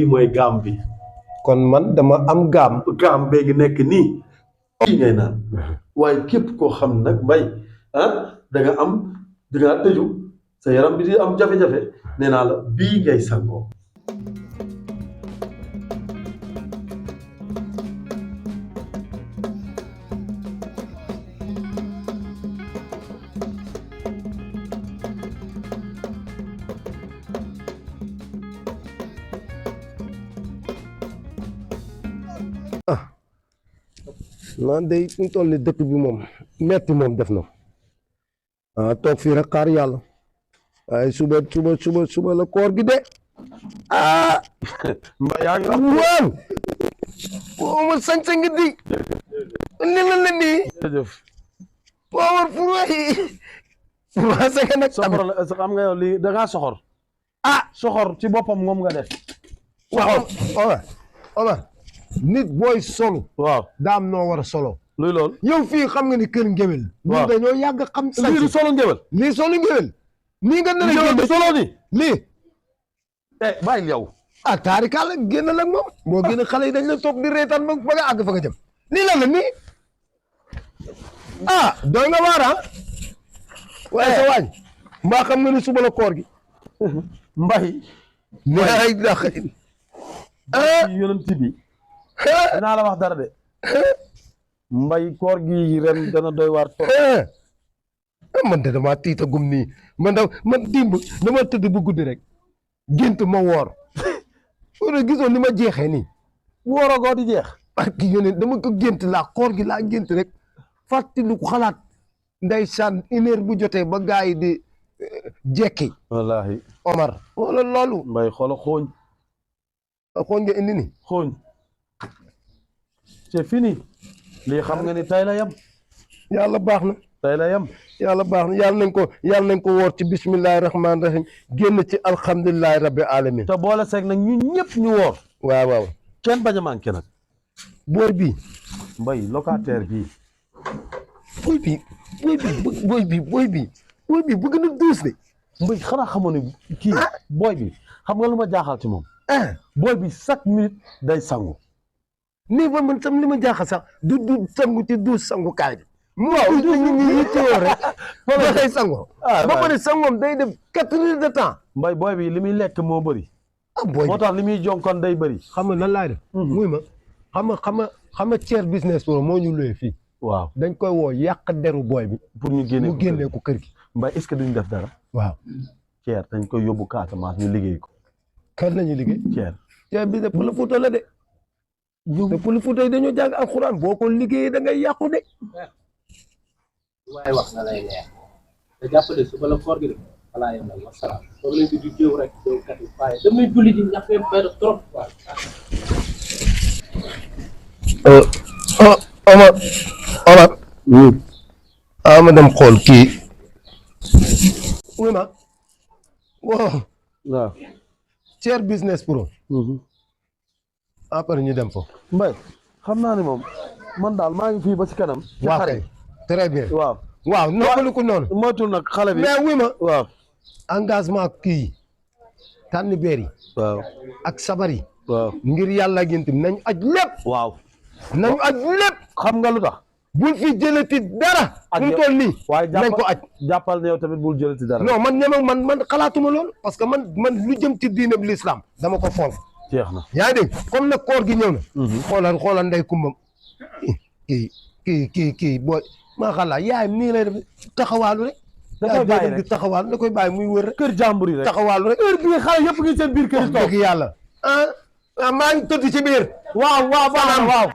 bii mooy gaam bi. kon man dama am gaam. gaam bee ngi nekk nii. kii ngay naan waaye képp koo xam nag mbay da nga tëju sa yaram bi di am jafe-jafe nee naa la bii ngay sangoo. man day fi mu toll ni dëkk bi moom metti moom def na toog fii rek xaar yàlla waaye suba la koor gi de mbay yaa ngi waaw ma sañ-sañ ngi di ni la nii jërëjëf power pour wayi commencé nga nag soxor la xam nga yow lii da ngaa soxor soxor ci boppam moom nga def waaw Omar nit booy solo waaw daam noo war a solo luy lool yow fii xam nga ni kër ngéwél ñun dañoo yàgg xam sañ lii du solo ngéwél lii solo ngéwél nii nga nar a génn solo ni lii bàyyil yow taarikaala génn nag moom moo génn xale yi dañ la toog di reetaan ba nga àgg fa nga jëm lii lan la nii doy nga waar waaye sa waañ mbaa xam nga ni suba la koor gi mbay lay dax yonent bi dinaa la wax dara de mbay koor gi ren dana doy waar toog man de dama tiita gum nii man dimb dama tëdd bu guddi rek gént ma woor wala gisoon ni ma jeexee nii wooragoo di jeex ak ki yóneen dama ko gént laa koor gi laa gént rek fàttali ko xalaat ndeysaan une heure bu jotee ba gaa yi di jekki wallahi Omar wala loolu mbay xoola xooñ nga indi ni xooñ c'est fini lii xam nga ni tay la yem yàlla baax na tay la yem yàlla baax na yàlla nañ ko woor ci bismillahi rahmaani rahim génn ci alhamdulilahi rabbi alamin te boole seeg nag ñun ñëpp ñu woor waaw kenn bañ a manqué nag booy bi mbay locataire bii booy bi bëgg na duus de mbay xanaa xamoon ne kii booy bi xam nga lu ma jaaxal ci moom booy bi chaque minute day sangu nii ba man tam li ma jaaxal sax du sangu ci duus sangu kaay bi waaw ñu yittewoo rek ba day sango ba pare sangoom day def 4 heures de temps mbay booy bi li muy lekk moo bëri booy moo tax li muy jonkon day bëri xam nga nan laay def muy ma xam nga Thier business pro moo ñu luwee fii waaw dañ koy woo yàq deru booy bi pour ñu génnee ko kër gi mbay est-ce que duñ def dara waaw Thier dañ koy yóbbu Casamance ñu liggéey ko kan lañu liggéey Thier bi de pour le Fuuta la de te pour le Fuuta yi dañoo jàng alxuraan boo ko liggéeyee da ngay yàqu de waaye wax na lay leer te jàppale suba la koor gi de voilà yéen a wasalaam soo leen di jëw rek jëw kat yi waaye damay julli di ñàkkee benn trop waaw. Omar ma dem xool kii oui ma waaw Thier business pro après ñu dem foofu mbay xam naa ni moom man daal maa ngi fii ba ci kanam waaw kay très bien waaw noppalu ko noonu moytul nag xale bi mais oui ma waaw engagement kii tànn beer yi waaw ak sabar yi waaw ngir yàlla gintim nañ aj lépp waaw nañu aj lépp xam nga lu tax bul fi jëlati dara fu mu toll nii waaye nañ ko aj jàppal ne yow tamit bul jëlati dara non man ñeme man xalaatuma loolu parce que man lu jëm ci diine bi l'islam dama ko fonk jeex na yaa ngi dégg comme nag koor gi ñëw na xoolal ndey kumbam kii booy maa xalaat yaayam nii lay def taxawaalu rek da koy bàyyi rek di taxawaalu da koy bàyyi muy wër rek kër jàmbur yi rek taxawaalu rek heure bii xale yëpp ngi seen biir kër yi toog dëgg yàlla maa ngi tëdd ci biir waaw